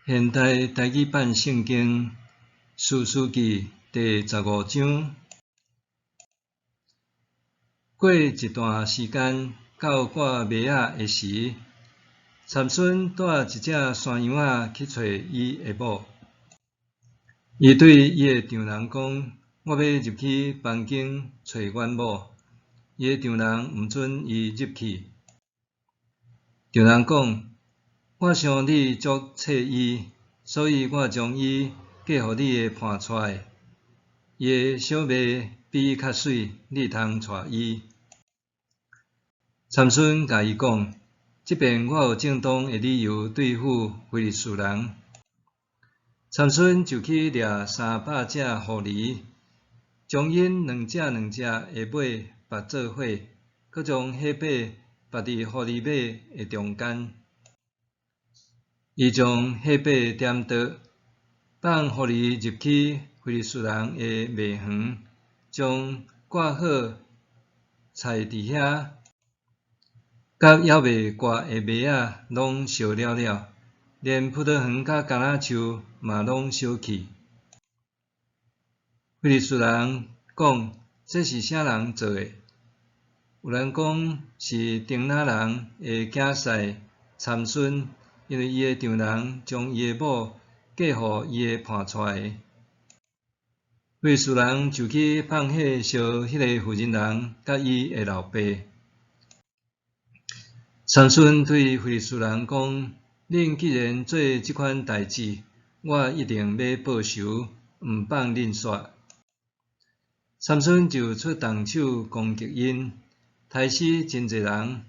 現代台語版聖經士師記第15章。過一段時間，到割麥仔的時，參孫帶一隻山羊仔去揣伊的某。伊對伊的丈人講：我欲入去房間揣阮某。伊的丈人毋准伊入去。丈人講：我想你足冊伊，所以我將伊嫁予你的伴娶的。伊的小妹比伊較媠，你通娶伊。參孫共伊講：這遍我有正當的理由對付非利士人。參孫就去掠300隻狐狸，將𪜶兩隻兩隻的尾縛做伙，閣將火把縛佇狐狸尾的中間。伊將火把點著，放狐狸入去非利士人的麥園，將割好菜佇遐，佮猶未割的麥仔攏燒了了，連葡萄園佮橄欖樹嘛攏燒去。非利士人講：這是啥人做的？有人講是亭拿人的囝婿參孫，因為伊的丈人將伊的某嫁予伊的伴娶的。非利士人就去放火燒彼個婦人人佮伊的老爸。參孫對非利士人講：恁既然做這款代誌，我一定欲報仇，毋放恁煞。參孫就出動手攻擊𪜶，刣死真濟人。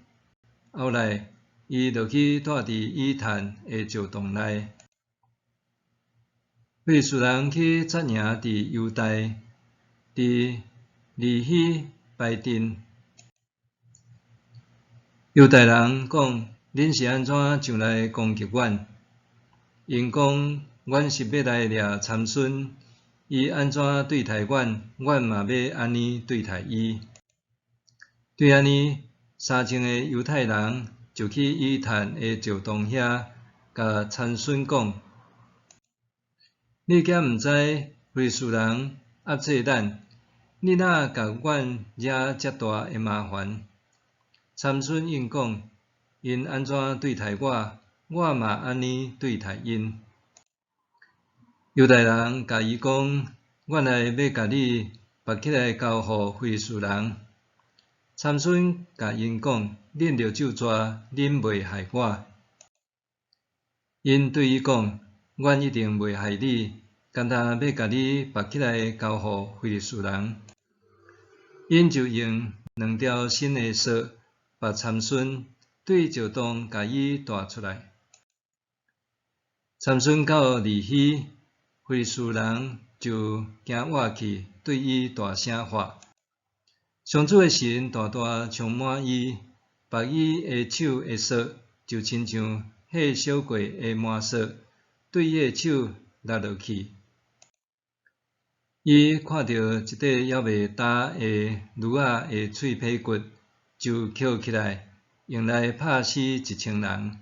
後來，伊落去蹛佇以坦的石洞內。非利士人去紮營佇猶大，佇利希擺陣。猶大人講：恁是按怎上來攻擊阮？𪜶講：阮是欲來掠參孫，伊按怎對待阮，阮嘛欲按呢對待伊。對按呢，3000個猶太人就去以坦的石洞遐，共參孫講：你敢毋知非利士人壓制咱？你哪共阮惹遮大的麻煩？參孫應講：𪜶按怎對待我，我嘛按呢對待𪜶。猶大人共伊講：阮來欲共你縛起來交予非利士人。參孫共𪜶講：恁著咒詛，恁袂害我。𪜶對伊講：阮一定袂害你，干焦欲共你縛起來交予非利士人。𪜶就用兩條新的索縛參孫，對石洞共伊帶出來。參孫到利希，非利士人就驚倚去，對伊大聲喊。上主的神大大充滿伊，縛伊的手的索就親像火燒過的麻索，對伊的手落落去。伊看著一塊猶未焦的驢仔的喙䫌骨，就抾起來，用來拍死1000人。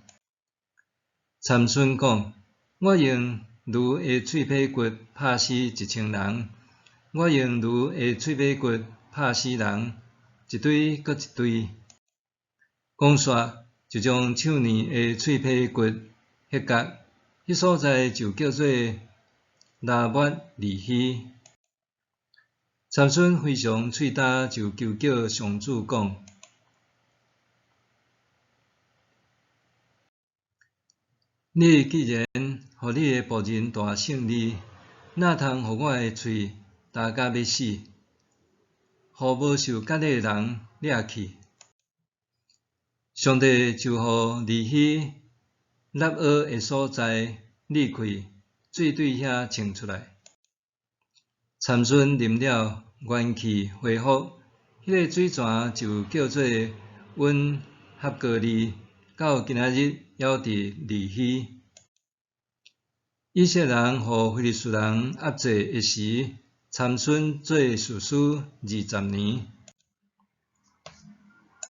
參孫講：我用驢的喙䫌骨拍死一千人，我用驢的喙䫌骨拍死人，一堆閣一堆。講煞就將手躡的喙䫌骨彼角，彼所在就叫做拉抹利希。參孫非常喙焦，就求叫上主講：你既然予你的僕人大勝利，哪通予我的喙焦甲欲死，予無受割禮的人掠去？上帝就予利希納蚵的所在裂開，水對遐衝出來。參孫啉了，元氣恢復，彼个水泉就叫做隱合歌利，到今仔日猶佇利希。以色列人予非利士人壓制的時，參孫做士師20年。